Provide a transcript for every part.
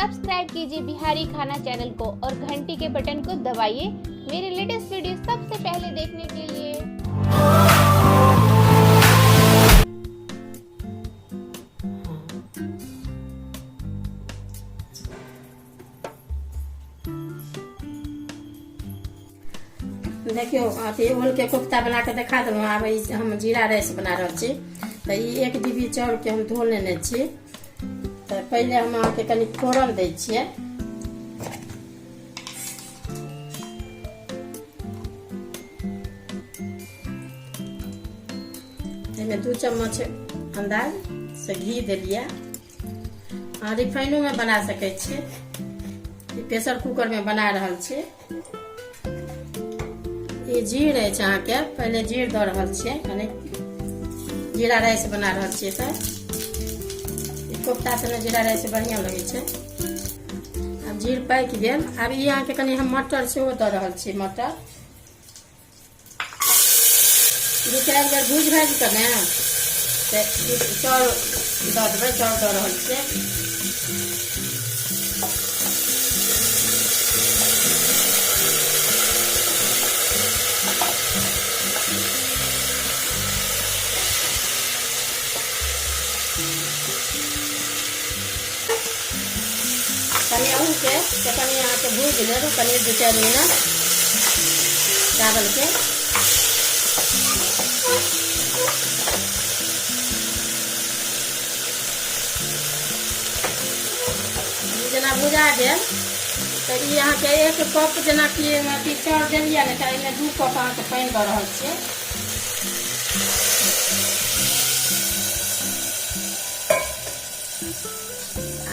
Subscribe कीजिए बिहारी खाना channel को और घंटी के बटन को दबाइए मेरे लेटेस्ट वीडियो सबसे पहले देखने के लिए। देखियौ, अथी ओलके कोफ्ता बना कऽ देखा देलहुँ। आब ई हम जीरा राइस बना रहल छी। तऽ ई 1 डिब्बी चाउरके हम धो लेने छी। तऽ पहिले हम अहाँके कनि फोरन दै छियै। एहिमे 2 चम्मच अंदाज से घी देलियै। अहाँ रिफाइनोमे बना सकै छी। प्रेशर कुकरमे बना रहल छी। ई जीर अछि अहाँके, पहिले जीर दऽ रहल छियै। कनि जीरा राइस बना रहल छियै तऽ ई कोफ्ता सभमे जीरा राइस बढ़िआँ लगै छै। आब जीर पाकि गेल। आब ई अहाँके कनि हम मटर सेहो दऽ रहल छी। मटर 2-4 बेर भूजि भाजि कऽ ने तऽ चाउर दऽ देबै। चाउर दऽ रहल छियै। कनि अहूके तऽ कनि अहाँके भूजि लेब कनि 2-4 मिनट चावलके। जेना भुजा गेल तऽ ई अहाँके 1 कप जेनाकि अथी चाउर देलियै ने, तऽ एहिमे 2 कप अहाँके पानि दऽ रहल छियै।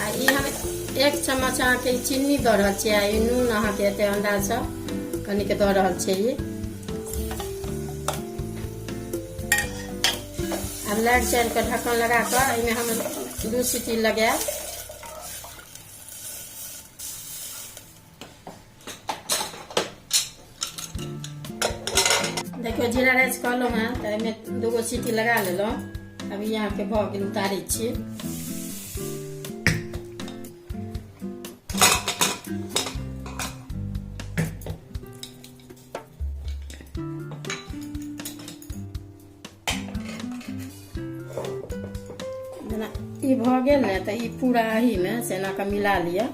आ ई हम 1 चम्मच अहाँके चीनी दऽ रहल छियै। आ ई नून अहाँके एते अन्दाजसँ कनिक दऽ रहल छियै। ई आब लाइट चारि कऽ ढक्कन लगा कऽ एहिमे हम 2 सीटी लगायब। देखियौ, जीरा राइस कहलहुँ हेँ तऽ एहिमे 2 सीटी लगा लेलहुँ। अभी अहाँके भऽ गेल, उतारै छी। जेना ई भऽ गेल ने, तऽ ई पूरा एहिमे से एना कऽ मिला लिअ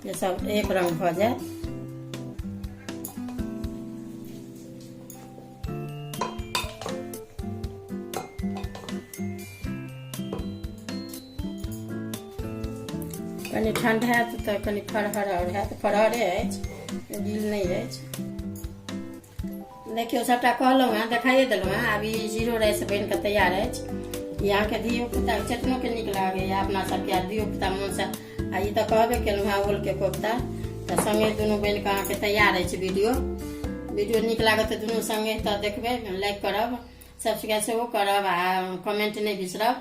जे सब एक रंग भऽ जाय। कनि ठंडा हैत तऽ कनि फरहर आओर हैत। फरहरे अछि, गील नहि अछि। देखियौ, सबटा कहलहुँ हेँ, देखाइए देलहुँ हेँ। आब ई जीरो राइस बनि कऽ तैयार अछि। ई अहाँके धियो पुता चेतनोके नीक लागैए, अपना सबके आ धियो पुता मोनसँ। आ ई तऽ कहबे केलहुँ हेँ ओलके कोफ्ता तऽ सङ्गे दुनू बनि कऽ अहाँके तैयार अछि। वीडियो वीडियो नीक लागत तऽ दुनू सङ्गे तऽ देखबै, लाइक करब, सब्सक्राइब सेहो करब आ कमेंट नहि बिसरब।